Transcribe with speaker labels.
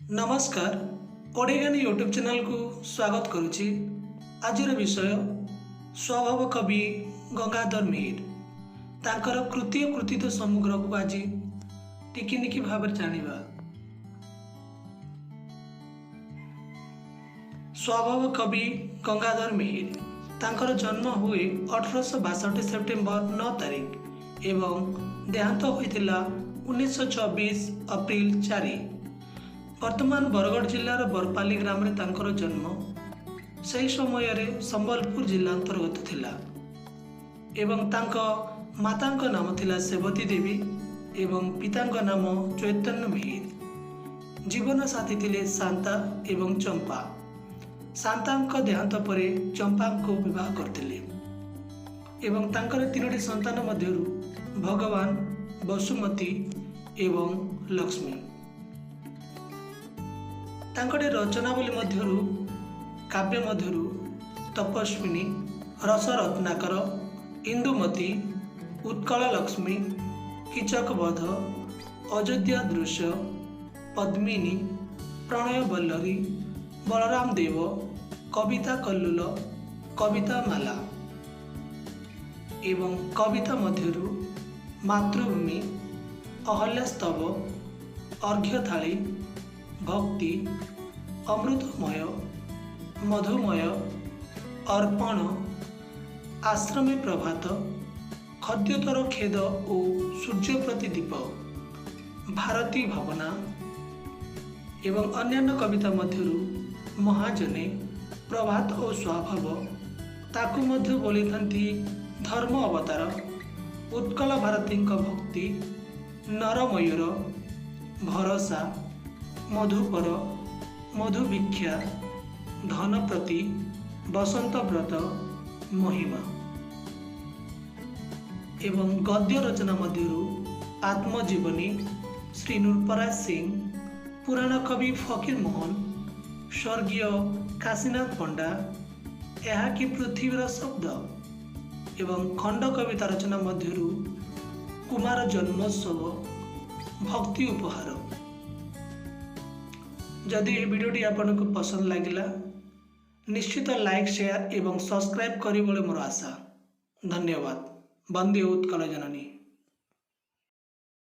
Speaker 1: ନମସ୍କାର, ଓଡ଼ିଆଜ୍ଞାନୀ ୟୁଟ୍ୟୁବ୍ ଚ୍ୟାନେଲକୁ ସ୍ୱାଗତ କରୁଛି। ଆଜିର ବିଷୟ ସ୍ୱଭାବ କବି ଗଙ୍ଗାଧର ମେହେର, ତାଙ୍କର କୃତି ଓ କୃତିତ୍ୱ ସମଗ୍ରକୁ ଆଜି ଟିକିନିକି ଭାବରେ ଜାଣିବା। ସ୍ୱଭାବ କବି ଗଙ୍ଗାଧର ମେହେର, ତାଙ୍କର ଜନ୍ମ ହୁଏ 1862 ସେପ୍ଟେମ୍ବର 9 ତାରିଖ ଏବଂ ଦେହାନ୍ତ ହୋଇଥିଲା 1924 ଅପ୍ରିଲ 4। ବର୍ତ୍ତମାନ ବରଗଡ଼ ଜିଲ୍ଲାର ବରପାଲି ଗ୍ରାମରେ ତାଙ୍କର ଜନ୍ମ। ସେହି ସମୟରେ ସମ୍ବଲପୁର ଜିଲ୍ଲା ଅନ୍ତର୍ଗତ ଥିଲା ଏବଂ ତାଙ୍କ ମାତାଙ୍କ ନାମ ଥିଲା ସେବତୀ ଦେବୀ ଏବଂ ପିତାଙ୍କ ନାମ ଚୈତନ୍ୟ ମେହେର। ଜୀବନସାଥୀ ଥିଲେ ଶାନ୍ତା ଏବଂ ଚମ୍ପା। ଶାନ୍ତାଙ୍କ ଦେହାନ୍ତ ପରେ ଚମ୍ପାଙ୍କୁ ବିବାହ କରିଥିଲେ ଏବଂ ତାଙ୍କର ତିନୋଟି ସନ୍ତାନ ମଧ୍ୟରୁ ଭଗବାନ, ବସୁମତୀ ଏବଂ ଲକ୍ଷ୍ମୀ। ତାଙ୍କଟି ରଚନାବଳୀ ମଧ୍ୟରୁ କାବ୍ୟ ମଧ୍ୟରୁ ତପସ୍ୱିନୀ, ରସରତ୍ନାକର, ଇନ୍ଦୁମତୀ, ଉତ୍କଳ ଲକ୍ଷ୍ମୀ, କୀଚକବଧ, ଅଯୋଧ୍ୟା ଦୃଶ୍ୟ, ପଦ୍ମିନୀ, ପ୍ରଣୟ ବଲ୍ଲରୀ, ବଳରାମ ଦେବ, କବିତା କଲ୍ଲୋଳ, କବିତା ମାଲା ଏବଂ କବିତା ମଧ୍ୟରୁ ମାତୃଭୂମି, ଅହଲ୍ୟାସ୍ତବ, ଅର୍ଘ୍ୟଥାଳି, ଭକ୍ତି, ଅମୃତମୟ, ମଧୁମୟ, ଅର୍ପଣ, ଆଶ୍ରମେ ପ୍ରଭାତ, ଖଦ୍ୟୋତର ଖେଦ ଓ ସୂର୍ଯ୍ୟ ପ୍ରତି ଦୀପ, ଭାରତୀ ଭାବନା ଏବଂ ଅନ୍ୟାନ୍ୟ କବିତା ମଧ୍ୟରୁ ମହାଜନେ, ପ୍ରଭାତ ଓ ସ୍ୱଭାବ, ତାକୁ ମଧ୍ୟ ବୋଲିଥାନ୍ତି ଧର୍ମ ଅବତାର, ଉତ୍କଳ ଭାରତୀଙ୍କ ଭକ୍ତି, ନରମୟୂର, ଭରସା, ମଧୁପର, ମଧୁଭିକ୍ଷା, ଧନପ୍ରତି, ବସନ୍ତ ବ୍ରତ, ମହିମା ଏବଂ ଗଦ୍ୟ ରଚନା ମଧ୍ୟରୁ ଆତ୍ମଜୀବନୀ, ଶ୍ରୀ ନୃପରାଜ ସିଂ, ପୁରାଣ କବି ଫକୀର ମୋହନ, ସ୍ୱର୍ଗୀୟ କାଶୀନାଥ ପଣ୍ଡା, ଏହା କି ପୃଥିବୀର ଶବ୍ଦ ଏବଂ ଖଣ୍ଡ କବିତା ରଚନା ମଧ୍ୟରୁ କୁମାର ଜନ୍ମୋତ୍ସବ, ଭକ୍ତି ଉପହାର। ଯଦି ଏହି ଭିଡ଼ିଓଟି ଆପଣଙ୍କୁ ପସନ୍ଦ ଲାଗିଲା, ନିଶ୍ଚିତ ଲାଇକ୍, ସେୟାର ଏବଂ ସବସ୍କ୍ରାଇବ୍ କରିବେ ବୋଲି ମୋର ଆଶା। ଧନ୍ୟବାଦ। ବନ୍ଦେ ଉତ୍କଳ ଜନନୀ।